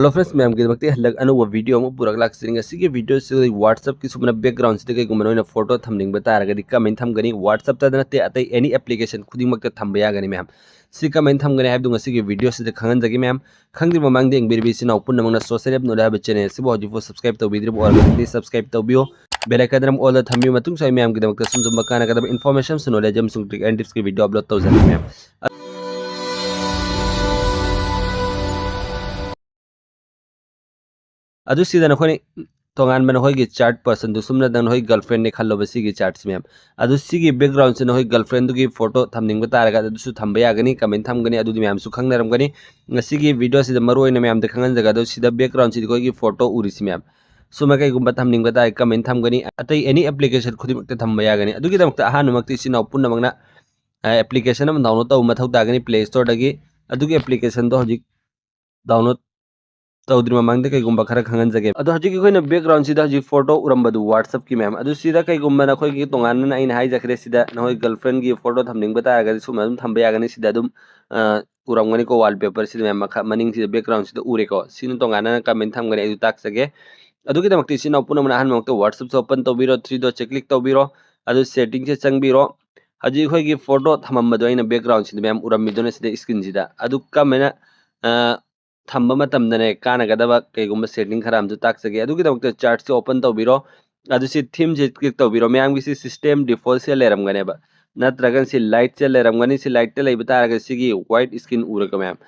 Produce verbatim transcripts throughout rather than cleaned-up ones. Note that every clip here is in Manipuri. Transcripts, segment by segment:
Hello friends, ꯃꯌꯥꯝꯒꯤꯗꯃꯛꯇ ꯍꯟꯗꯛ ꯑꯅꯧꯕ video ꯑꯃ ꯄꯨꯔꯛ ꯂꯥꯛꯆꯔꯤ꯫ ꯉꯁꯤꯒꯤ video ꯁꯤꯗ WhatsApp ꯀꯤ ꯁꯨꯃꯥꯏꯅ background ꯁꯤꯗ ꯀꯩꯒꯨꯝꯕ ꯅꯣꯏꯅ photo ꯊꯝꯅꯤꯡꯕ ꯇꯥꯔꯒꯗꯤ ꯀꯃꯥꯏꯅ ꯊꯝꯒꯅꯤ? WhatsApp ꯇꯗ ꯅꯠꯇꯦ, ꯑꯇꯩ any application ꯈꯨꯗꯤꯡꯃꯛꯇ ꯊꯝꯕ ꯌꯥꯒꯅꯤ ꯃꯌꯥꯝ꯫ ꯁꯤ ꯀꯃꯥꯏꯅ ꯊꯝꯒꯅꯤ ꯍꯥꯏꯕꯗꯨ ꯉꯁꯤꯒꯤ video ꯁꯤꯗ ꯈꯪꯍꯟꯖꯒꯦ ꯃꯌꯥꯝ꯫ ꯈꯪꯗ꯭ꯔꯤꯕ ꯃꯃꯥꯡꯗ ꯌꯦꯡꯕꯤꯔꯤꯕ ꯏꯆꯤꯟ ꯏꯅꯥꯎ ꯄꯨꯝꯅꯃꯛꯅ Social App Knowledge ꯍꯥꯏꯕ channel ꯑꯁꯤꯕꯨ ꯍꯧꯖꯤꯛꯐꯥꯎ subscribe ꯇꯧꯕꯤꯗ꯭ꯔꯤꯕ ꯑꯣꯏꯔꯒꯗꯤ subscribe ꯇꯧꯕꯤꯌꯨ꯫ Bell icon ꯑꯃ all ꯗ ꯊꯝꯕꯤꯌꯨ꯫ ꯃꯇꯨꯡ ꯁꯣꯏ ꯃꯌꯥꯝꯒꯤꯗꯃꯛꯇ ꯁꯨꯝ ꯁꯨꯝꯕ ꯀꯥꯟꯅꯒꯗꯕ information ꯁꯨ knowledge ꯑꯃꯁꯨꯡ trick and tips ꯀꯤ video upload ꯇꯧꯖꯔꯛꯀꯦ ꯃꯌꯥꯝ꯫ ꯑꯗꯨ ꯁꯤꯗ ꯅꯈꯣꯏꯅ ꯇꯣꯉꯥꯟꯕ ꯅꯈꯣꯏꯒꯤ chat person ꯗꯨ ꯁꯨꯝꯅ ꯅꯈꯣꯏ girlfriend ꯅꯦ ꯈꯜꯂꯣꯕ ꯁꯤꯒꯤ chat ꯁꯤ ꯃꯌꯥꯝ꯫ ꯑꯗꯨ ꯁꯤꯒꯤ background ꯁꯤ ꯅꯈꯣꯏ girlfriend ꯗꯨꯒꯤ photo ꯊꯝꯅꯤꯡꯕ ꯇꯥꯔꯒꯗꯤ ꯑꯗꯨꯁꯨ ꯊꯝꯕ ꯌꯥꯒꯅꯤ, ꯀꯃꯥꯏꯅ ꯊꯝꯒꯅꯤ ꯑꯗꯨꯗꯤ ꯃꯌꯥꯝꯁꯨ ꯈꯪꯅꯔꯝꯒꯅꯤ꯫ ꯉꯁꯤꯒꯤ video ꯁꯤꯗ ꯃꯔꯨ ꯑꯣꯏꯅ ꯃꯌꯥꯝꯗ ꯈꯪꯍꯟꯖꯒꯗꯧ ꯁꯤꯗ background ꯁꯤꯗꯤ ꯑꯩꯈꯣꯏꯒꯤ photo ꯎꯔꯤꯁꯤ ꯃꯌꯥꯝ꯫ ꯁꯨꯝꯕ ꯀꯩꯒꯨꯝꯕ ꯊꯝꯅꯤꯡꯕ ꯇꯥꯔꯒꯗꯤ ꯀꯃꯥꯏꯅ ꯊꯝꯒꯅꯤ? ꯑꯇꯩ any application ꯈꯨꯗꯤꯡꯃꯛꯇ ꯊꯝꯕ ꯌꯥꯒꯅꯤ꯫ ꯑꯗꯨꯒꯤꯗꯃꯛꯇ ꯑꯍꯥꯟꯕꯃꯛꯇ ꯏꯆꯤꯟ ꯏꯅꯥꯎ ꯄꯨꯝꯅꯃꯛꯅ application ꯑꯃ download ꯇꯧꯕ ꯃꯊꯧ ꯇꯥꯒꯅꯤ Play Store ꯗꯒꯤ꯫ ꯑꯗꯨꯒꯤ application ꯗꯣ ꯍꯧꯖꯤꯛ download ꯇꯧꯗ꯭ꯔꯤ ꯃꯃꯥꯡꯗ ꯀꯩꯒꯨꯝꯕ ꯈꯔ ꯈꯪꯍꯟꯖꯒꯦ꯫ ꯑꯗꯣ ꯍꯧꯖꯤꯛ ꯑꯩꯈꯣꯏꯅ background ꯁꯤꯗ ꯍꯧꯖꯤꯛ photo ꯎꯔꯝꯕꯗꯨ WhatsApp ꯀꯤ ꯃꯌꯥꯝ, ꯑꯗꯨ ꯁꯤꯗ ꯀꯩꯒꯨꯝꯕ ꯅꯈꯣꯏꯒꯤ ꯇꯣꯉꯥꯟꯅ ꯑꯩꯅ ꯍꯥꯏꯖꯈ꯭ꯔꯦ, ꯁꯤꯗ ꯅꯈꯣꯏ girlfriend ꯒꯤ photo ꯊꯝꯅꯤꯡꯕ ꯇꯥꯔꯒꯗꯤ ꯁꯨꯝꯕ ꯑꯗꯨꯝ ꯊꯝꯕ ꯌꯥꯒꯅꯤ꯫ ꯁꯤꯗ ꯑꯗꯨꯝ, ꯑ, ꯎꯔꯝꯒꯅꯤꯀꯣ, wallpaper ꯁꯤꯗ ꯃꯌꯥꯝ ꯃꯈꯥ ꯃꯅꯤꯡꯁꯤꯗ background ꯁꯤꯗ ꯎꯔꯦꯀꯣ꯫ ꯁꯤꯅ ꯇꯣꯉꯥꯟꯅ ꯀꯃꯥꯏꯅ ꯊꯝꯒꯅꯤ ꯑꯩ ꯇꯥꯛꯆꯒꯦ꯫ ꯑꯗꯨꯒꯤꯗꯃꯛꯇ ꯏꯆꯤꯟ ꯏꯅꯥꯎ ꯄꯨꯝꯅꯃꯛꯅ ꯑꯍꯥꯟꯕꯃꯛꯇ WhatsApp ꯁꯨ open ꯇꯧꯕꯤꯔꯣ, three dot ꯁꯦ click ꯇꯧꯕꯤꯔꯣ, ꯑꯗꯨ setting ꯁꯦ ꯆꯪꯕꯤꯔꯣ꯫ ꯍꯧꯖꯤꯛ ꯑꯩꯈꯣꯏꯒꯤ photo ꯊꯝꯃꯝꯕꯗꯣ ꯑꯩꯅ background ꯁꯤꯗ ꯃꯌꯥꯝ ꯎꯔꯝꯃꯤꯗꯨꯅ ꯁꯤꯗ screen ꯁꯤꯗ꯫ ꯑꯗꯨ ꯀꯃꯥꯏꯅ, ꯑ, ꯊꯝꯕ ꯃꯇꯝꯗꯅꯦ ꯀꯥꯟꯅꯒꯗꯕ ꯀꯩꯒꯨꯝꯕ setting ꯈꯔ ꯑꯃꯁꯨ ꯇꯥꯛꯆꯒꯦ꯫ ꯑꯗꯨꯒꯤꯗꯃꯛꯇ chat ꯁꯦ open ꯇꯧꯕꯤꯔꯣ꯫ ꯑꯗꯨ ꯁꯤ theme ꯁꯦ click ꯇꯧꯕꯤꯔꯣ꯫ ꯃꯌꯥꯝꯒꯤ ꯁꯤ system default ꯁꯦ ꯂꯩꯔꯝꯒꯅꯦꯕ, ꯅꯠꯇ꯭ꯔꯒꯅ ꯁꯤ light ꯁꯦ ꯂꯩꯔꯝꯒꯅꯤ꯫ ꯁꯤ light ꯇ ꯂꯩꯕ ꯇꯥꯔꯒꯗꯤ ꯁꯤꯒꯤ white screen ꯎꯔꯒ ꯃꯌꯥꯝ,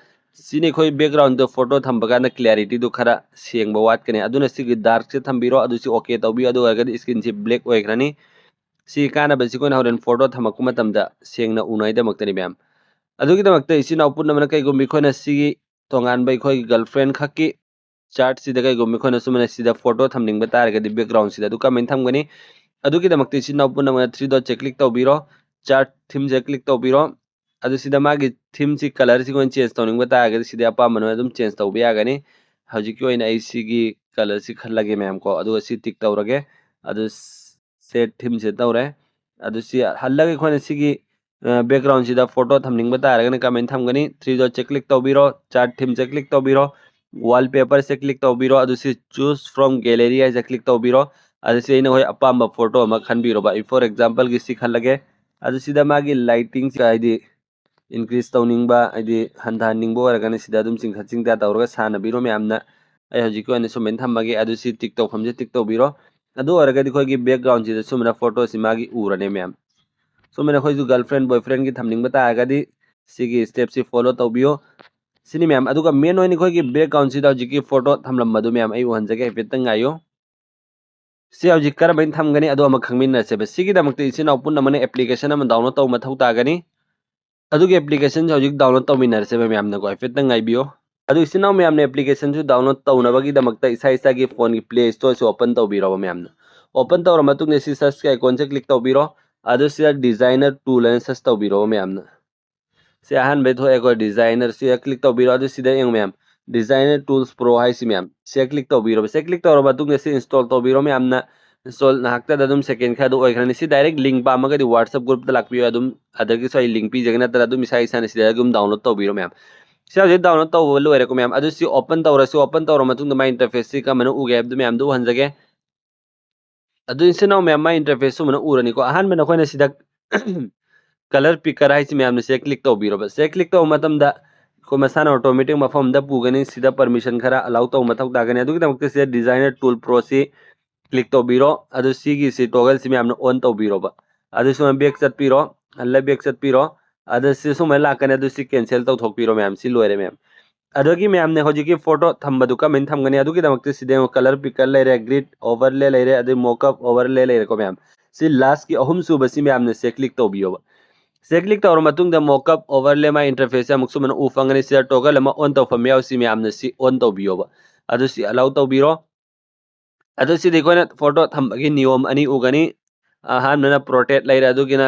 ꯁꯤꯅꯤ ꯑꯩꯈꯣꯏ background ꯗ photo ꯊꯝꯕ ꯀꯥꯟꯗ clarity ꯗꯨ ꯈꯔ ꯁꯦꯡꯕ ꯋꯥꯠꯀꯅꯤ꯫ ꯑꯗꯨꯅ ꯁꯤꯒꯤ dark ꯁꯦ ꯊꯝꯕꯤꯔꯣ꯫ ꯑꯗꯨ ꯁꯤ OK ꯇꯧꯕꯤꯌꯨ꯫ ꯑꯗꯨ ꯑꯣꯏꯔꯒꯗꯤ screen ꯁꯤ black ꯑꯣꯏꯈ꯭ꯔꯅꯤ꯫ ꯁꯤꯒꯤ ꯀꯥꯟꯅꯕꯁꯤ ꯑꯩꯈꯣꯏꯅ ꯍꯣꯔꯦꯟ photo ꯊꯝꯃꯛꯄ ꯃꯇꯝꯗ ꯁꯦꯡꯅ ꯎꯅꯉꯥꯏꯗꯃꯛꯇꯅꯤ ꯃꯌꯥꯝ꯫ ꯑꯗꯨꯒꯤꯗꯃꯛꯇ ꯏꯆꯤꯟ ꯏꯅꯥꯎ ꯄꯨꯝꯅꯃꯛꯅ ꯀꯩꯒꯨꯝꯕ ꯑꯩꯈꯣꯏꯅ ꯁꯤꯒꯤ ꯇꯣꯉꯥꯟꯕ ꯑꯩꯈꯣꯏꯒꯤ girlfriend ꯈꯛꯀꯤ chat ꯁꯤꯗ ꯀꯩꯒꯨꯝꯕ ꯑꯩꯈꯣꯏꯅ ꯁꯨꯃꯥꯏꯅ ꯁꯤꯗ photo ꯊꯝꯅꯤꯡꯕ ꯇꯥꯔꯒꯗꯤ background ꯁꯤꯗ ꯑꯗꯨ ꯀꯃꯥꯏꯅ ꯊꯝꯒꯅꯤ? ꯑꯗꯨꯒꯤꯗꯃꯛꯇ ꯏꯆꯤꯟ ꯏꯅꯥꯎ ꯄꯨꯝꯅꯃꯛꯅ three dot ꯁꯦ click ꯇꯧꯕꯤꯔꯣ, chat theme ꯁꯦ click ꯇꯧꯕꯤꯔꯣ꯫ ꯑꯗꯨ ꯁꯤꯗ ꯃꯥꯒꯤ theme ꯁꯤ, colour ꯁꯤ ꯑꯩꯈꯣꯏꯅ change ꯇꯧꯅꯤꯡꯕ ꯇꯥꯔꯒꯗꯤ ꯁꯤꯗ ꯑꯄꯥꯝꯕ ꯅꯣꯏ ꯑꯗꯨꯝ change ꯇꯧꯕ ꯌꯥꯒꯅꯤ꯫ ꯍꯧꯖꯤꯛꯀꯤ ꯑꯣꯏꯅ ꯑꯩ ꯁꯤꯒꯤ colour ꯁꯤ ꯈꯜꯂꯒꯦ ꯃꯌꯥꯝ ꯀꯣ, ꯑꯗꯨꯒ ꯁꯤ tick ꯇꯧꯔꯒꯦ꯫ ꯑꯗꯨ set theme ꯁꯦ ꯇꯧꯔꯦ꯫ ꯑꯗꯨ ꯁꯤ ꯍꯜꯂꯒ ꯑꯩꯈꯣꯏꯅ ꯁꯤꯒꯤ, ꯑ, background ꯁꯤꯗ photo ꯊꯝꯅꯤꯡꯕ ꯇꯥꯔꯒꯅ ꯀꯃꯥꯏꯅ ꯊꯝꯒꯅꯤ? Three dot ꯁꯦ click ꯇꯧꯕꯤꯔꯣ, chat theme ꯁꯦ click ꯇꯧꯕꯤꯔꯣ꯫ Wallpaper ꯁꯦ click ꯇꯧꯕꯤꯔꯣ꯫ ꯑꯗꯨ ꯁꯤ choose from gallery ꯍꯥꯏꯁꯦ click ꯇꯧꯕꯤꯔꯣ꯫ ꯑꯗꯨ ꯁꯤ ꯑꯩꯅ ꯍꯣꯏ ꯑꯄꯥꯝꯕ photo ꯑꯃ ꯈꯟꯕꯤꯔꯣꯕ꯫ ꯑꯩ for example ꯒꯤ ꯁꯤ ꯈꯜꯂꯒꯦ꯫ ꯑꯗꯨ ꯁꯤꯗ ꯃꯥꯒꯤ lighting ꯁꯦ ꯍꯥꯏꯗꯤ increase ꯇꯧꯅꯤꯡꯕ, ꯍꯥꯏꯗꯤ ꯍꯟꯊꯍꯟꯅꯤꯡꯕ ꯑꯣꯏꯔꯒꯅ ꯁꯤꯗ ꯑꯗꯨꯝ ꯆꯤꯡꯈꯠ ꯆꯤꯡꯊ ꯇꯧꯔꯒ ꯁꯥꯟꯅꯕꯤꯔꯣ ꯃꯌꯥꯝꯅ꯫ ꯑꯩ ꯍꯧꯖꯤꯛꯀꯤ ꯑꯣꯏꯅ ꯁꯨꯃꯥꯏꯅ ꯊꯝꯃꯒꯦ꯫ ꯑꯗꯨ ꯁꯤ tick ꯇꯧꯐꯝꯁꯦ tick ꯇꯧꯕꯤꯔꯣ꯫ ꯑꯗꯨ ꯑꯣꯏꯔꯒꯗꯤ ꯑꯩꯈꯣꯏꯒꯤ background ꯁꯤꯗ ꯁꯨꯃꯥꯏꯅ photo ꯁꯤ ꯃꯥꯒꯤ ꯎꯔꯅꯤ ꯃꯌꯥꯝ꯫ ꯁꯨꯃꯥꯏꯅ ꯑꯩꯈꯣꯏꯁꯨ girlfriend boyfriend ꯒꯤ ꯊꯝꯅꯤꯡꯕ ꯇꯥꯔꯒꯗꯤ ꯁꯤꯒꯤ step ꯁꯤ follow ꯇꯧꯕꯤꯌꯣ꯫ ꯁꯤꯅꯤ ꯃꯌꯥꯝ꯫ ꯑꯗꯨꯒ main ꯑꯣꯏꯅ ꯑꯩꯈꯣꯏꯒꯤ background ꯁꯤꯗ ꯍꯧꯖꯤꯛꯀꯤ photo ꯊꯝꯂꯝꯕꯗꯨ ꯃꯌꯥꯝ ꯑꯩ ꯎꯍꯟꯖꯒꯦ, ꯍꯥꯏꯐꯦꯠꯇꯪ ꯉꯥꯏꯌꯣ꯫ ꯁꯤ ꯍꯧꯖꯤꯛ ꯀꯔꯝꯍꯥꯏꯅ ꯊꯝꯒꯅꯤ ꯑꯗꯨ ꯑꯃ ꯈꯪꯃꯤꯟꯅꯁꯦꯕ꯫ ꯁꯤꯒꯤꯗꯃꯛꯇ ꯏꯆꯤꯟ ꯏꯅꯥꯎ ꯄꯨꯝꯅꯃꯛꯅ application ꯑꯃ download ꯇꯧꯕ ꯃꯊꯧ ꯇꯥꯒꯅꯤ꯫ ꯑꯗꯨꯒꯤ application ꯁꯦ ꯍꯧꯖꯤꯛ download ꯇꯧꯃꯤꯟꯅꯔꯁꯦꯕ ꯃꯌꯥꯝꯅꯀꯣ, ꯍꯥꯏꯐꯦꯠꯇꯪ ꯉꯥꯏꯕꯤꯌꯣ꯫ ꯑꯗꯨ ꯏꯆꯤꯟ ꯏꯅꯥꯎ ꯃꯌꯥꯝꯅ application ꯁꯨ download ꯇꯧꯅꯕꯒꯤꯗꯃꯛꯇ ꯏꯁꯥ ꯏꯁꯥꯒꯤ phone ꯒꯤ Play Store ꯁꯨ open ꯇꯧꯕꯤꯔꯣꯕ ꯃꯌꯥꯝꯅ꯫ Open ꯇꯧꯔ ꯃꯇꯨꯡꯗ ꯁꯤ search ꯀꯤ icon ꯁꯦ click ꯇꯧꯕꯤꯔꯣ꯫ ꯑꯗꯨ ꯁꯤꯗ Designer Tool ꯍꯥꯏꯅ search ꯇꯧꯕꯤꯔꯣꯕ ꯃꯌꯥꯝꯅ꯫ ꯁꯤ ꯑꯍꯥꯟꯕꯩ ꯊꯣꯛꯑꯦꯀꯣ, Designer, ꯁꯤꯗ click ꯇꯧꯕꯤꯔꯣ꯫ ꯑꯗꯨ ꯁꯤꯗ ꯌꯦꯡꯉꯨ ꯃꯌꯥꯝ, Designer Tools Pro ꯍꯥꯏꯁꯤ ꯃꯌꯥꯝ, ꯁꯤꯗ click ꯇꯧꯕꯤꯔꯣꯕ꯫ ꯁꯤꯗ click ꯇꯧꯔ ꯃꯇꯨꯡꯗ ꯁꯤ install ꯇꯧꯕꯤꯔꯣ ꯃꯌꯥꯝꯅ꯫ Install ꯉꯥꯏꯍꯥꯛꯇꯗ ꯑꯗꯨꯝ second ꯈꯔꯗ ꯑꯣꯏꯈ꯭ꯔꯅꯤ꯫ ꯁꯤ direct link ꯄꯥꯝꯃꯒꯗꯤ WhatsApp group ꯇ ꯂꯥꯛꯄꯤꯌꯣ, ꯑꯗꯨꯝ ꯑꯗꯒꯤꯁꯨ ꯑꯩ link ꯄꯤꯖꯒꯦ, ꯅꯠꯇ꯭ꯔꯒ ꯑꯗꯨꯝ ꯏꯁꯥ ꯏꯁꯥꯅ ꯁꯤꯗ ꯑꯗꯨꯝ download ꯇꯧꯕꯤꯔꯣ ꯃꯌꯥꯝ꯫ ꯁꯤ ꯍꯧꯖꯤꯛ download ꯇꯧꯕ ꯂꯣꯏꯔꯦꯀꯣ ꯃꯌꯥꯝ꯫ ꯑꯗꯨ ꯁꯤ open ꯇꯧꯔꯁꯨ, open ꯇꯧꯔ ꯃꯇꯨꯡꯗ ꯃꯥꯏ interface ꯁꯤ ꯀꯔꯝꯕꯅ ꯎꯒꯦ ꯍꯥꯏꯕꯗꯨ ꯃꯌꯥꯝꯗꯨ ꯎꯍꯟꯖꯒꯦ꯫ ꯑꯗꯨ ꯏꯆꯤꯟ ꯏꯅꯥꯎ ꯃꯌꯥꯝ ꯃꯥꯏ interface ꯁꯨꯃꯥꯏꯅ ꯎꯔꯅꯤꯀꯣ꯫ ꯑꯍꯥꯟꯕꯗ ꯑꯩꯈꯣꯏꯅ ꯁꯤꯗ color picker ꯍꯥꯏꯁꯤ ꯃꯌꯥꯝꯅ ꯁꯤꯗ click ꯇꯧꯕꯤꯔꯣꯕ꯫ ꯁꯤꯗ click ꯇꯧꯕ ꯃꯇꯝꯗ ꯑꯩꯈꯣꯏ ꯃꯁꯥꯅ automatic ꯃꯐꯝ ꯑꯃꯗ ꯄꯨꯒꯅꯤ꯫ ꯁꯤꯗ permission ꯈꯔ allow ꯇꯧꯕ ꯃꯊꯧ ꯇꯥꯒꯅꯤ꯫ ꯑꯗꯨꯒꯤꯗꯃꯛꯇ ꯁꯤꯗ Designer Tool Pro ꯁꯤ click ꯇꯧꯕꯤꯔꯣ꯫ ꯑꯗꯨ ꯁꯤꯒꯤꯁꯤ toggle ꯁꯤ ꯃꯌꯥꯝꯅ on ꯇꯧꯕꯤꯔꯣꯕ꯫ ꯑꯗꯨ ꯁꯨꯃꯥꯏꯅ back ꯆꯠꯄꯤꯔꯣ, ꯍꯜꯂ back ꯆꯠꯄꯤꯔꯣ꯫ ꯑꯗ ꯁꯤ ꯁꯨꯃꯥꯏꯅ ꯂꯥꯛꯀꯅꯤ, ꯑꯗꯨ ꯁꯤ cancel ꯇꯧꯊꯣꯛꯄꯤꯔꯣ ꯃꯌꯥꯝ, ꯁꯤ ꯂꯣꯏꯔꯦ ꯃꯌꯥꯝ꯫ ꯑꯗꯨꯒꯤ ꯃꯌꯥꯝꯅꯦ ꯍꯧꯖꯤꯛꯀꯤ photo ꯊꯝꯕꯗꯨ ꯀꯃꯥꯏꯅ ꯊꯝꯒꯅꯤ? ꯑꯗꯨꯒꯤꯗꯃꯛꯇ ꯁꯤꯗ ꯌꯦꯡꯉꯣ, color picker ꯂꯩꯔꯦ, grid overlay ꯂꯩꯔꯦ, ꯑꯗꯩ mockup overlay ꯂꯩꯔꯦꯀꯣ ꯃꯌꯥꯝ꯫ ꯁꯤ last ꯀꯤ ꯑꯍꯨꯝ ꯁꯨꯕꯁꯤ ꯃꯌꯥꯝꯅ ꯁꯤ click ꯇꯧꯕꯤꯌꯣꯕ꯫ ꯁꯤ click ꯇꯧꯔ ꯃꯇꯨꯡꯗ mockup overlay ꯃꯥꯏ interface ꯁꯦ ꯑꯃꯨꯛ ꯁꯨꯃꯥꯏꯅ ꯎ ꯐꯪꯒꯅꯤ꯫ ꯁꯤꯗ toggle ꯑꯃ on ꯇꯧꯐꯝ ꯌꯥꯎ, ꯁꯤ ꯃꯌꯥꯝꯅ ꯁꯤ on ꯇꯧꯕꯤꯌꯣꯕ꯫ ꯑꯗꯨ ꯁꯤ allow ꯇꯧꯕꯤꯔꯣ꯫ ꯑꯗꯨ ꯁꯤꯗꯤ ꯑꯩꯈꯣꯏꯅ photo ꯊꯝꯕꯒꯤ ꯅꯤꯌꯣꯝ ꯑꯅꯤ ꯎꯒꯅꯤ꯫ ꯑꯍꯥꯟꯕꯅ portrait ꯂꯩꯔꯦ, ꯑꯗꯨꯒꯤꯅ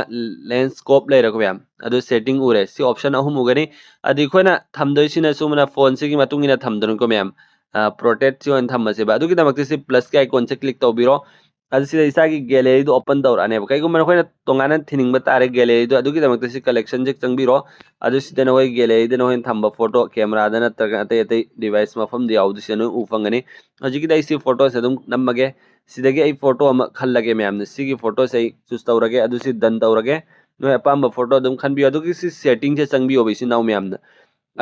landscape ꯂꯩꯔꯦꯀꯣ ꯃꯌꯥꯝ꯫ ꯑꯗꯨ setting ꯎꯔꯦ, ꯁꯤ option ꯑꯍꯨꯝ ꯎꯒꯅꯤ꯫ ꯑꯗꯨ ꯑꯩꯈꯣꯏꯅ ꯊꯝꯗꯣꯏꯁꯤꯅ ꯁꯨꯃꯥꯏꯅ phone ꯁꯤꯒꯤ ꯃꯇꯨꯡ ꯏꯟꯅ ꯊꯝꯗꯣꯏꯅꯤꯀꯣ ꯃꯌꯥꯝ꯫ ꯑ, portrait ꯁꯤ ꯑꯣꯏꯅ ꯊꯝꯃꯁꯦꯕ꯫ ꯑꯗꯨꯒꯤꯗꯃꯛꯇ ꯁꯤ plus ꯀꯤ icon ꯁꯦ click ꯇꯧꯕꯤꯔꯣ꯫ ꯑꯗꯨ ꯁꯤꯗ ꯏꯁꯥꯒꯤ gallery ꯗꯣ open ꯇꯧꯔꯛꯑꯅꯦꯕ꯫ ꯀꯩꯒꯨꯝꯕ ꯅꯈꯣꯏꯅ ꯇꯣꯉꯥꯟꯅ ꯊꯤꯅꯤꯡꯕ ꯇꯥꯔꯦ gallery ꯗꯣ, ꯑꯗꯨꯒꯤꯗꯃꯛꯇ ꯁꯤ collection ꯁꯦ ꯆꯪꯕꯤꯔꯣ꯫ ꯑꯗꯨ ꯁꯤꯗ ꯅꯈꯣꯏ gallery ꯗ ꯅꯈꯣꯏꯅ ꯊꯝꯕ photo, camera ꯗ ꯅꯠꯇ꯭ꯔꯒ ꯑꯇꯩ ꯑꯇꯩ device ꯃꯐꯝꯗ ꯌꯥꯎꯕꯗꯨ ꯁꯤꯗ ꯅꯣꯏ ꯎ ꯐꯪꯒꯅꯤ꯫ ꯍꯧꯖꯤꯛꯀꯤꯗꯤ ꯑꯩ ꯁꯤ photo ꯁꯦ ꯑꯗꯨꯝ ꯅꯝꯃꯒꯦ꯫ ꯁꯤꯗꯒꯤ ꯑꯩ photo ꯑꯃ ꯈꯜꯂꯒꯦ ꯃꯌꯥꯝꯅ꯫ ꯁꯤꯒꯤ photo ꯁꯦ ꯑꯩ choose ꯇꯧꯔꯒꯦ꯫ ꯑꯗꯨ ꯁꯤ done ꯇꯧꯔꯒꯦ꯫ ꯅꯣꯏ ꯑꯄꯥꯝꯕ photo ꯑꯗꯨꯝ ꯈꯟꯕꯤꯌꯨ꯫ ꯑꯗꯨꯒꯤ ꯁꯤ setting ꯁꯦ ꯆꯪꯕꯤꯌꯣꯕ, ꯏꯆꯤꯟ ꯏꯅꯥꯎ ꯃꯌꯥꯝꯅ꯫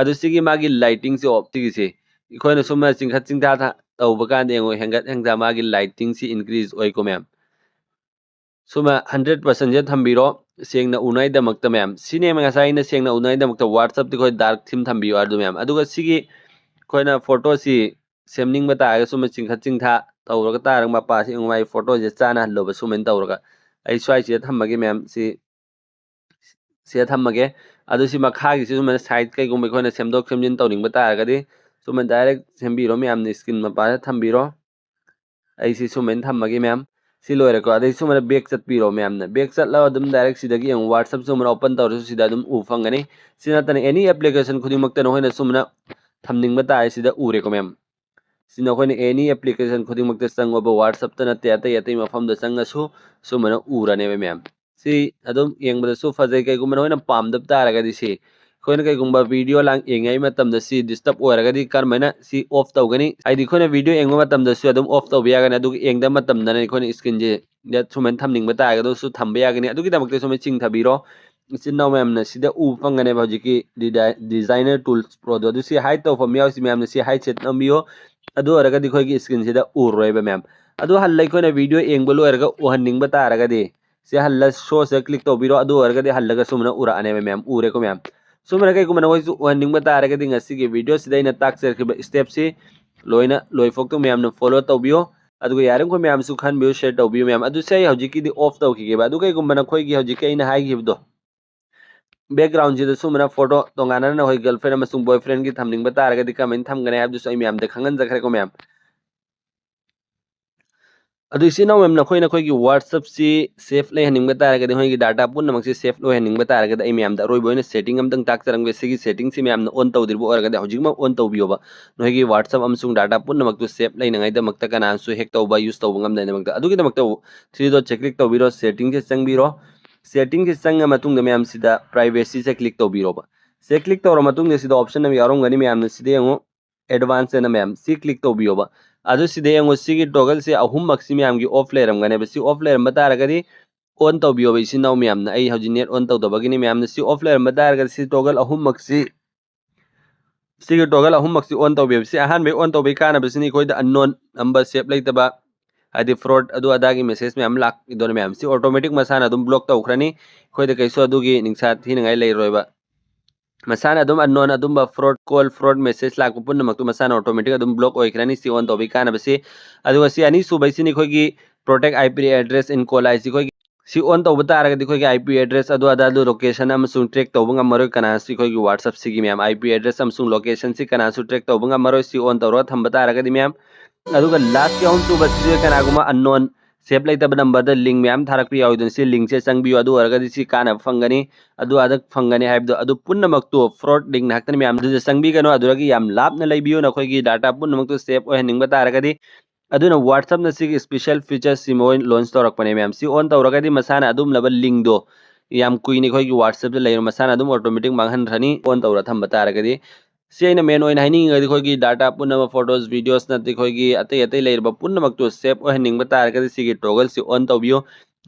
ꯑꯗꯨ ꯁꯤꯒꯤ ꯃꯥꯒꯤ lighting ꯁꯦ off, ꯁꯤꯒꯤꯁꯦ ꯑꯩꯈꯣꯏꯅ ꯁꯨꯝ ꯆꯤꯡꯈꯠ ꯆꯤꯡꯊ ꯊ-, ꯇꯧꯕ ꯀꯥꯟꯗ ꯌꯦꯡꯉꯣ, ꯍꯦꯟꯒꯠ ꯍꯦꯟꯊ ꯃꯥꯒꯤ lighting ꯁꯤ increase ꯑꯣꯏꯀꯣ ꯃꯌꯥꯝ꯫ ꯁꯨꯝ hundred percent ꯁꯦ ꯊꯝꯕꯤꯔꯣ, ꯁꯦꯡꯅ ꯎꯅꯉꯥꯏꯗꯃꯛꯇ ꯃꯌꯥꯝ꯫ ꯁꯤꯅꯦꯕ ꯉꯁꯥꯏ ꯑꯩꯅ ꯁꯦꯡꯅ ꯎꯅꯉꯥꯏꯗꯃꯛꯇ WhatsApp ꯇ ꯑꯩꯈꯣꯏ dark theme ꯊꯝꯕꯤꯌꯨ ꯍꯥꯏꯗꯣ ꯃꯌꯥꯝ꯫ ꯑꯗꯨꯒ ꯁꯤꯒꯤ ꯑꯩꯈꯣꯏꯅ photo ꯁꯤ ꯁꯦꯝꯅꯤꯡꯕ ꯇꯥꯔꯒ ꯁꯨꯝ ꯆꯤꯡꯈꯠ ꯆꯤꯡꯊ ꯇꯧꯔꯒ ꯇꯥꯔꯒ ꯃꯄꯥꯁꯤ ꯌꯦꯡꯉꯨ, ꯃꯥꯒꯤ photo ꯁꯦ ꯆꯥꯅꯍꯜꯂꯣꯕ ꯁꯨꯃꯥꯏꯅ ꯇꯧꯔꯒ꯫ ꯑꯩ ꯁ꯭ꯋꯥꯏꯁꯤꯗ ꯊꯝꯃꯒꯦ ꯃꯌꯥꯝ꯫ ꯁꯤ ꯁꯤꯗ ꯊꯝꯃꯒꯦ꯫ ꯑꯗꯨ ꯁꯤ ꯃꯈꯥꯒꯤꯁꯤ ꯁꯨꯃꯥꯏꯅ side ꯀꯩꯒꯨꯝꯕ ꯑꯩꯈꯣꯏꯅ ꯁꯦꯝꯗꯣꯛ ꯁꯦꯝꯖꯤꯟ ꯇꯧꯅꯤꯡꯕ ꯇꯥꯔꯒꯗꯤ ꯁꯨꯃꯥꯏꯅ direct ꯁꯦꯝꯕꯤꯔꯣ ꯃꯌꯥꯝꯅ, screen ꯃꯄꯥꯗ ꯊꯝꯕꯤꯔꯣ꯫ ꯑꯩ ꯁꯤ ꯁꯨꯃꯥꯏꯅ ꯊꯝꯃꯒꯦ ꯃꯌꯥꯝ꯫ ꯁꯤ ꯂꯣꯏꯔꯦꯀꯣ꯫ ꯑꯗꯩ ꯁꯨꯃꯥꯏꯅ back ꯆꯠꯄꯤꯔꯣ ꯃꯌꯥꯝꯅ꯫ Back ꯆꯠꯂꯒ ꯑꯗꯨꯝ direct ꯁꯤꯗꯒꯤ ꯌꯦꯡꯉꯨ, WhatsApp ꯁꯨꯃꯥꯏꯅ open ꯇꯧꯔꯁꯨ ꯁꯤꯗ ꯑꯗꯨꯝ ꯎ ꯐꯪꯒꯅꯤ꯫ ꯁꯤ ꯅꯠꯇꯅ any application ꯈꯨꯗꯤꯡꯃꯛꯇ ꯅꯈꯣꯏꯅ ꯁꯨꯃꯥꯏꯅ ꯊꯝꯅꯤꯡꯕ ꯇꯥꯔꯦ ꯁꯤꯗ ꯎꯔꯦꯀꯣ ꯃꯌꯥꯝ꯫ ꯁꯤ ꯅꯈꯣꯏꯅ any application ꯈꯨꯗꯤꯡꯃꯛꯇ ꯆꯪꯉꯣꯕ, WhatsApp ꯇ ꯅꯠꯇꯦ ꯑꯇꯩ ꯑꯇꯩ ꯃꯐꯝꯗ ꯆꯪꯉꯁꯨ ꯁꯨꯃꯥꯏꯅ ꯎꯔꯅꯦꯕ ꯃꯌꯥꯝ꯫ ꯁꯤ ꯑꯗꯨꯝ ꯌꯦꯡꯕꯗꯁꯨ ꯐꯖꯩ꯫ ꯀꯩꯒꯨꯝꯕ ꯅꯈꯣꯏꯅ ꯄꯥꯝꯗꯕ ꯇꯥꯔꯒꯗꯤ ꯁꯤ ꯑꯩꯈꯣꯏꯅ ꯀꯩꯒꯨꯝꯕ video ꯂꯥꯡ ꯌꯦꯡꯉꯤꯉꯩ ꯃꯇꯝꯗ ꯁꯤ disturb ꯑꯣꯏꯔꯒꯗꯤ ꯀꯔꯝꯍꯥꯏꯅ ꯁꯤ off ꯇꯧꯒꯅꯤ? ꯍꯥꯏꯗꯤ ꯑꯩꯈꯣꯏꯅ video ꯌꯦꯡꯕ ꯃꯇꯝꯗꯁꯨ ꯑꯗꯨꯝ off ꯇꯧꯕ ꯌꯥꯒꯅꯤ, ꯑꯗꯨꯒ ꯌꯦꯡꯗꯕ ꯃꯇꯝꯗꯅ ꯑꯩꯈꯣꯏꯅ screen ꯁꯦ ꯁꯨꯃꯥꯏꯅ ꯊꯝꯅꯤꯡꯕ ꯇꯥꯔꯒꯁꯨ ꯊꯝꯕ ꯌꯥꯒꯅꯤ꯫ ꯑꯗꯨꯒꯤꯗꯃꯛꯇ ꯁꯨꯃꯥꯏꯅ ꯆꯤꯡꯊꯕꯤꯔꯣ꯫ ꯏꯆꯤꯟ ꯏꯅꯥꯎ ꯃꯌꯥꯝꯅ ꯁꯤꯗ ꯎꯕ ꯐꯪꯒꯅꯦꯕ ꯍꯧꯖꯤꯛꯀꯤ Designer Tools Pro ꯗꯣ꯫ ꯑꯗꯨ ꯁꯤ hide ꯇꯧꯐꯝ ꯌꯥꯎꯔꯤꯁꯤ ꯃꯌꯥꯝꯅ ꯁꯤ hide ꯁꯦ ꯅꯝꯕꯤꯌꯣ꯫ ꯑꯗꯨ ꯑꯣꯏꯔꯒꯗꯤ ꯑꯩꯈꯣꯏꯒꯤ screen ꯁꯤꯗ ꯎꯔꯔꯣꯏꯕ ꯃꯌꯥꯝ꯫ ꯑꯗꯨ ꯍꯜꯂ ꯑꯩꯈꯣꯏꯅ video ꯌꯦꯡꯕ ꯂꯣꯏꯔꯒ ꯎꯍꯟꯅꯤꯡꯕ ꯇꯥꯔꯒꯗꯤ ꯁꯤ ꯍꯜꯂ show ꯁꯤꯗ click ꯇꯧꯕꯤꯔꯣ꯫ ꯑꯗꯨ ꯑꯣꯏꯔꯒꯗꯤ ꯍꯜꯂꯒ ꯁꯨꯃꯥꯏꯅ ꯎꯔꯛꯑꯅꯦꯕ ꯃꯌꯥꯝ꯫ ꯎꯔꯦꯀꯣ ꯃꯌꯥꯝ? ꯁꯨꯃꯥꯏꯅ ꯀꯩꯒꯨꯝꯕ ꯅꯈꯣꯏꯁꯨ ꯎꯍꯟꯅꯤꯡꯕ ꯇꯥꯔꯒꯗꯤ ꯉꯁꯤꯒꯤ video ꯁꯤꯗ ꯑꯩꯅ ꯇꯥꯛꯆꯔꯛꯈꯤꯕ step ꯁꯤ ꯂꯣꯏꯅ ꯂꯣꯏꯐꯥꯎꯇ ꯃꯌꯥꯝꯅ follow ꯇꯧꯕꯤꯌꯣ꯫ ꯑꯗꯨꯒ ꯌꯥꯔꯤꯃꯈꯩ ꯃꯌꯥꯝꯁꯨ ꯈꯟꯕꯤꯌꯨ, share ꯇꯧꯕꯤꯌꯨ ꯃꯌꯥꯝ꯫ ꯑꯗꯨ ꯁꯤ ꯑꯩ ꯍꯧꯖꯤꯛꯀꯤꯗꯤ off ꯇꯧꯈꯤꯒꯦꯕ꯫ ꯑꯗꯨ ꯀꯩꯒꯨꯝꯕ ꯅꯈꯣꯏꯒꯤ ꯍꯧꯖꯤꯛꯀꯤ ꯑꯩꯅ ꯍꯥꯏꯈꯤꯕꯗꯣ, background ꯁꯤꯗ ꯁꯨꯃꯥꯏꯅ photo ꯇꯣꯉꯥꯟꯅ ꯅꯈꯣꯏ girlfriend ꯑꯃꯁꯨꯡ boyfriend ꯒꯤ ꯊꯝꯅꯤꯡꯕ ꯇꯥꯔꯒꯗꯤ ꯀꯃꯥꯏꯅ ꯊꯝꯒꯅꯤ ꯍꯥꯏꯕꯗꯨꯁꯨ ꯑꯩ ꯃꯌꯥꯝꯗ ꯈꯪꯍꯟꯖꯈ꯭ꯔꯦꯀꯣ ꯃꯌꯥꯝ꯫ ꯑꯗꯨ ꯏꯆꯤꯟ ꯏꯅꯥꯎ ꯃꯌꯥꯝ, ꯅꯈꯣꯏ ꯅꯈꯣꯏꯒꯤ WhatsApp-ꯁꯤ safe ꯂꯩꯍꯟꯅꯤꯡꯕ ꯇꯥꯔꯒꯗꯤ, ꯅꯈꯣꯏꯒꯤ data ꯄꯨꯝꯅꯃꯛꯁꯤ safe ꯑꯣꯏꯍꯟꯅꯤꯡꯕ ꯇꯥꯔꯒꯗꯤ, ꯑꯩ ꯃꯌꯥꯝꯗ ꯑꯔꯣꯏꯕ ꯑꯣꯏꯅ setting ꯑꯃꯇꯪ ꯇꯥꯛꯆꯔꯝꯒꯦ꯫ ꯁꯤꯒꯤ setting-ꯁꯤ ꯃꯌꯥꯝꯅ on ꯇꯧꯗ꯭ꯔꯤꯕ ꯑꯣꯏꯔꯒꯗꯤ ꯍꯧꯖꯤꯛꯃꯛ on ꯇꯧꯕꯤꯌꯣꯕ꯫ ꯅꯈꯣꯏꯒꯤ WhatsApp ꯑꯃꯁꯨꯡ data ꯄꯨꯝꯅꯃꯛꯇꯨ safe ꯂꯩꯅꯉꯥꯏꯗꯃꯛꯇ, ꯀꯅꯥꯁꯨ hack ꯇꯧꯕ, use ꯇꯧꯕ ꯉꯝꯗꯅꯕꯗꯃꯛꯇ꯫ ꯑꯗꯨꯒꯤꯗꯃꯛꯇ three dot click ꯇꯧꯕꯤꯔꯣ, setting-ꯁꯦ ꯆꯪꯕꯤꯔꯣ꯫ Setting-ꯁꯦ ꯆꯪꯉ ꯃꯇꯨꯡꯗ ꯃꯌꯥꯝꯁꯤꯗ privacy-ꯁꯦ click ꯇꯧꯕꯤꯔꯣꯕ꯫ ꯁꯤ click ꯇꯧꯔ ꯃꯇꯨꯡꯗ ꯁꯤꯗ option ꯑꯃ ꯌꯥꯎꯔꯝꯒꯅꯤ, ꯃꯌꯥꯝꯅ ꯁꯤꯗ ꯌꯦꯡꯉꯨ, advance ꯑꯅ ꯃꯌꯥꯝ ꯁꯤ click ꯇꯧꯕꯤꯌꯣꯕ꯫ ꯑꯗꯨ ꯁꯤꯗ ꯌꯦꯡꯉꯨ, ꯁꯤꯒꯤ toggle-ꯁꯦ ꯑꯍꯨꯝꯃꯛꯁꯤ ꯃꯌꯥꯝꯒꯤ off ꯂꯩꯔꯝꯒꯅꯦꯕ꯫ ꯁꯤ off ꯂꯩꯔꯝꯕ ꯇꯥꯔꯒꯗꯤ on ꯇꯧꯕꯤꯌꯣꯕ ꯏꯆꯤꯟ ꯏꯅꯥꯎ ꯃꯌꯥꯝꯅ꯫ ꯑꯩ ꯍꯧꯖꯤꯛ net on ꯇꯧꯗꯕꯒꯤꯅꯤ ꯃꯌꯥꯝꯅ꯫ ꯁꯤ off ꯂꯩꯔꯝꯕ ꯇꯥꯔꯒꯗꯤ ꯁꯤ toggle ꯑꯍꯨꯝꯃꯛꯁꯤ, ꯁꯤꯒꯤ toggle ꯑꯍꯨꯝꯃꯛꯁꯤ on ꯇꯧꯕꯤꯌꯣꯕ꯫ ꯁꯤ ꯑꯍꯥꯟꯕꯒꯤ on ꯇꯧꯕꯒꯤ ꯀꯥꯟꯅꯕꯁꯤꯅ ꯑꯩꯈꯣꯏꯗ unknown number, safe ꯂꯩꯇꯕ, ꯍꯥꯏꯗꯤ fraud ꯑꯗꯨ ꯑꯗꯥꯒꯤ message ꯃꯌꯥꯝ ꯂꯥꯛꯈꯤꯗꯣꯏꯅꯦ ꯃꯌꯥꯝ꯫ ꯁꯤ automatic ꯃꯁꯥꯅ ꯑꯗꯨꯝ block ꯇꯧꯈ꯭ꯔꯅꯤ꯫ ꯑꯩꯈꯣꯏꯗ ꯀꯩꯁꯨ ꯑꯗꯨꯒꯤ ꯅꯤꯡꯁꯥ ꯊꯤꯅꯉꯥꯏ ꯂꯩꯔꯣꯏꯕ꯫ ꯃꯁꯥꯅ ꯑꯗꯨꯝ unknown ꯑꯗꯨꯝꯕ fraud call, fraud message ꯂꯥꯛꯄ ꯄꯨꯝꯅꯃꯛꯇꯨ ꯃꯁꯥꯅ automatic ꯑꯗꯨꯝ block ꯑꯣꯏꯈ꯭ꯔꯅꯤ, ꯁꯤ on ꯇꯧꯕꯒꯤ ꯀꯥꯟꯅꯕꯁꯤ꯫ ꯑꯗꯨꯒ ꯁꯤ ꯑꯅꯤꯁꯨꯕꯩꯁꯤꯅ ꯑꯩꯈꯣꯏꯒꯤ protect IP address in call ꯍꯥꯏꯁꯤ꯫ ꯑꯩꯈꯣꯏꯒꯤ ꯁꯤ on ꯇꯧꯕ ꯇꯥꯔꯒꯗꯤ ꯑꯩꯈꯣꯏꯒꯤ IP address ꯑꯗꯨ ꯑꯗꯥꯗꯨ location ꯑꯃꯁꯨꯡ track ꯇꯧꯕ ꯉꯝꯃꯔꯣꯏ ꯀꯅꯥꯁꯨ꯫ ꯑꯩꯈꯣꯏꯒꯤ WhatsApp-ꯁꯤꯒꯤ ꯃꯌꯥꯝ IP address ꯑꯃꯁꯨꯡ location-ꯁꯤ ꯀꯅꯥꯁꯨ track ꯇꯧꯕ ꯉꯝꯃꯔꯣꯏ, ꯁꯤ on ꯇꯧꯔꯒ ꯊꯝꯕ ꯇꯥꯔꯒꯗꯤ ꯃꯌꯥꯝ꯫ ꯑꯗꯨꯒ last-ꯀꯤ ꯑꯍꯨꯝꯁꯨꯕꯁꯤꯗ ꯀꯅꯥꯒꯨꯝꯕ unknown, safe ꯂꯩꯇꯕ number-ꯗ link ꯃꯌꯥꯝ ꯊꯥꯔꯛꯄ ꯌꯥꯎꯏꯗꯅ, ꯁꯤ link-ꯁꯦ ꯆꯪꯕꯤꯌꯨ꯫ ꯑꯗꯨ ꯑꯣꯏꯔꯒꯗꯤ ꯁꯤ ꯀꯥꯟꯅꯕ ꯐꯪꯒꯅꯤ, ꯑꯗꯨ ꯑꯗꯥ ꯐꯪꯒꯅꯤ ꯍꯥꯏꯕꯗꯣ, ꯑꯗꯨ ꯄꯨꯝꯅꯃꯛꯇꯨ fraud link ꯉꯥꯛꯇꯅꯤ ꯃꯌꯥꯝ꯫ ꯑꯗꯨꯗ ꯆꯪꯕꯤꯒꯅꯨ, ꯑꯗꯨꯗꯒꯤ ꯌꯥꯝ ꯂꯥꯞꯅ ꯂꯩꯕꯤꯌꯨ꯫ ꯅꯈꯣꯏꯒꯤ data ꯄꯨꯝꯅꯃꯛꯇꯨ safe ꯑꯣꯏꯍꯟꯅꯤꯡꯕ ꯇꯥꯔꯒꯗꯤ, ꯑꯗꯨꯅ WhatsApp-ꯅ ꯁꯤꯒꯤ special feature-ꯁꯤ ꯃꯣꯏ launch ꯇꯧꯔꯛꯄꯅꯦ ꯃꯌꯥꯝ꯫ ꯁꯤ on ꯇꯧꯔꯒꯗꯤ ꯃꯁꯥꯅ ꯑꯗꯨꯝꯂꯕ link-ꯗꯣ ꯌꯥꯝ ꯀꯨꯏꯅ ꯑꯩꯈꯣꯏꯒꯤ WhatsApp-ꯇ ꯂꯩꯔꯣ, ꯃꯁꯥꯅ ꯑꯗꯨꯝ automatic ꯃꯥꯡꯍꯟꯈ꯭ꯔꯅꯤ on ꯇꯧꯔ ꯊꯝꯕ ꯇꯥꯔꯒꯗꯤ꯫ ꯁꯤ ꯑꯩꯅ main ꯑꯣꯏꯅ ꯍꯥꯏꯅꯤꯡꯉꯤꯒꯗꯤ ꯑꯩꯈꯣꯏꯒꯤ data ꯄꯨꯝꯅꯃꯛ, photos, videos ꯅꯠꯇꯦ, ꯑꯩꯈꯣꯏꯒꯤ ꯑꯇꯩ ꯑꯇꯩ ꯂꯩꯔꯤꯕ ꯄꯨꯝꯅꯃꯛꯇꯨ safe ꯑꯣꯏꯍꯟꯅꯤꯡꯕ ꯇꯥꯔꯒꯗꯤ ꯁꯤꯒꯤ toggle-ꯁꯤ on ꯇꯧꯕꯤꯌꯨ꯫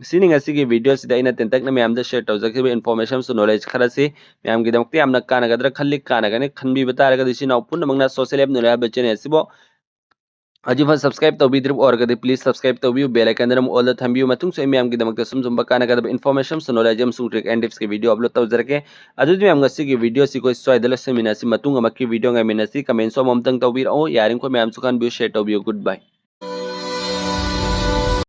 ꯁꯤꯅꯤ ꯉꯁꯤꯒꯤ video-ꯁꯤꯗ ꯑꯩꯅ ꯇꯦꯟꯇꯛꯅ ꯃꯌꯥꯝꯗ share ꯇꯧꯖꯈꯤꯕ information ꯑꯃꯁꯨꯡ knowledge ꯈꯔꯁꯤ꯫ ꯃꯌꯥꯝꯒꯤꯗꯃꯛꯇ ꯌꯥꯝꯅ ꯀꯥꯟꯅꯒꯗ꯭ꯔꯥ ꯈꯜꯂꯤ꯫ ꯀꯥꯟꯅꯒꯅꯤ ꯈꯟꯕꯤꯕ ꯇꯥꯔꯒꯗꯤ ꯏꯆꯤꯟ ꯏꯅꯥꯎ ꯄꯨꯝꯅꯃꯛꯅ Social App Knowledge ꯍꯥꯏꯕ channel ꯑꯁꯤꯕꯨ ꯍꯧꯖꯤꯛꯐꯥꯎ subscribe ꯇꯧꯕꯤꯗ꯭ꯔꯤꯕ ꯑꯣꯏꯔꯒꯗꯤ please subscribe ꯇꯧꯕꯤꯌꯨ, bell icon-ꯗꯨꯅ ꯑꯃꯨꯛ all-ꯗ ꯊꯝꯕꯤꯌꯨ꯫ ꯃꯇꯨꯡꯁꯨ ꯑꯩ ꯃꯌꯥꯝꯒꯤꯗꯃꯛꯇ ꯁꯨꯝ ꯁꯨꯝꯕ ꯀꯥꯟꯅꯒꯗꯕ information ꯑꯃꯁꯨꯡ knowledge ꯑꯃꯁꯨꯡ trick and tips-ꯀꯤ video upload ꯇꯧꯖꯔꯛꯀꯦ꯫ ꯑꯗꯨꯗꯤ ꯃꯌꯥꯝ ꯉꯁꯤꯒꯤ video-ꯁꯤ ꯑꯩꯈꯣꯏ ꯁ꯭ꯋꯥꯏꯗ ꯂꯣꯏꯁꯤꯟꯃꯤꯟꯅꯁꯤ꯫ ꯃꯇꯨꯡ ꯑꯃꯛꯀꯤ video ꯉꯥꯏꯃꯤꯟꯅꯁꯤ꯫ Comment-ꯁꯨ ꯑꯃꯃꯝꯇꯪ ꯇꯧꯕꯤꯔꯛꯑꯣ꯫ ꯌꯥꯔꯤꯃꯈꯩ ꯃꯌꯥꯝꯁꯨ ꯈꯟꯕꯤꯌꯨ, share ꯇꯧꯕꯤꯌꯨ꯫ Good bye꯫